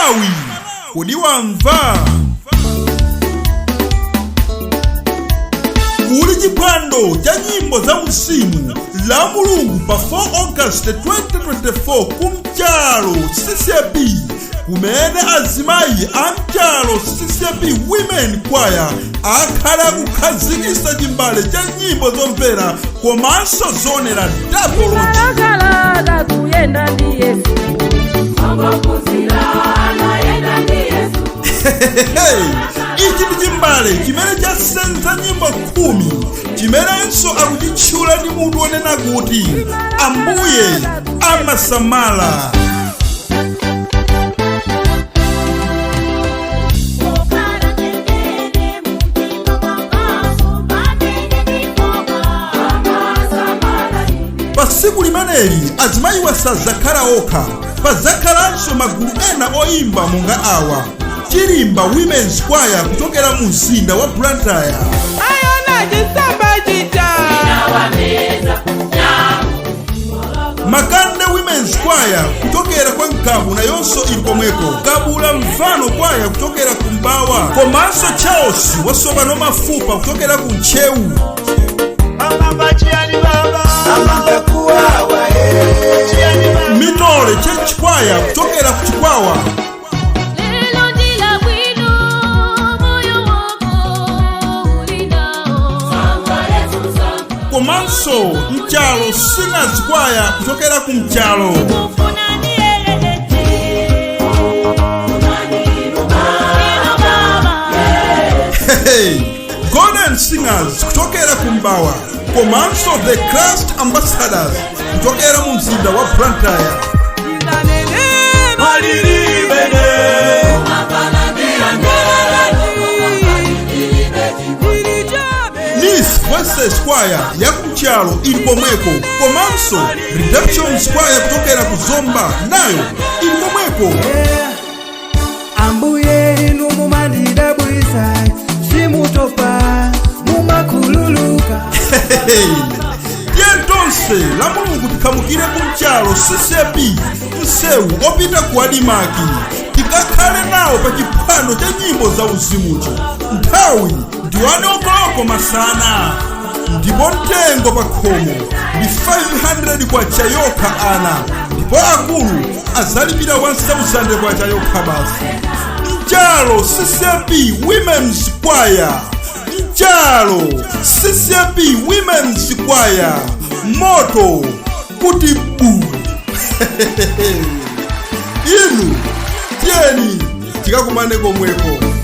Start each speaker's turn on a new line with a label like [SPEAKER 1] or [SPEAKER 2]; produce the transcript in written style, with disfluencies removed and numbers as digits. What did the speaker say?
[SPEAKER 1] Malawi, kodi wamva? Kuli chiphwando cha nyimbo za uzimu la Mulungu pa 4 August 2024 kumchalo CCAP, kumene azimayi a Mchalo CCAP Women Choir akhala akukhazikitsa chimbale cha nyimbo zomvera komanso zoonera double launch.
[SPEAKER 2] Lakalaka kuyenda ndi Yesu.
[SPEAKER 1] Hey, ichi ndi chimbale chimene chasenza nyimbo 10 chimenenso akuchitchula ndi mutu wonena kuti Ambuye Amasamala. Pa tsiku limeneli azimayiwa sadzakhala okha, padzakhalanso magulu ena oyimba monga awa: Chilimba Women's Choir kuchokera mu mzinda wa Blantyre,
[SPEAKER 3] Ayona chisamba chita.
[SPEAKER 1] Makande Women's Choir kuchokera kwa Mkabu nayonso ili komweko, Kabula Mvano Choir kuchokera ku Mbawa, komanso Charles Wasopano Mafupa kuchokera ku Ntcheu. Mitole Church Choir kuchokera ku Chikwawa,
[SPEAKER 2] Lelo ndila bwino moyo wako uli nawo.
[SPEAKER 1] Komanso Mchalo Singers Choir kuchokera ku Mchalo.
[SPEAKER 2] Kufuna niyelelete. Inu Baba.
[SPEAKER 1] Hey, Golden Singers kuchokera ku Mbawa, komanso The Christ Ambassadors kuchokera mu mzinda wa Blantyre.
[SPEAKER 3] Inanene
[SPEAKER 1] Nis Voices Choir ya kumchalo ili komweko, komanso Redemption Choir kuchokera ku Zomba nayo ili komweko.
[SPEAKER 4] Ambuye inu mumandidabwisa, simutopa, mumakhululuka.
[SPEAKER 1] Hey, tiye tonse la Mulungu tikhamukire kumchalo CCAP, msewu opita ku ADMARC, tikakhale nawo pa chiphwando cha nyimbo za uzimucho. Nthawi ndi 1 o'clock masana, ndipo mtengo pa khomo ndi 500 kwacha yokha ana, ndipo akulu azalipira 1000 kwacha yokha basi. Mchalo CCAP Women's Choir, Mchalo CCAP Women's Choir, moto kuti bu! Inu tiyeni tikakumane komweko.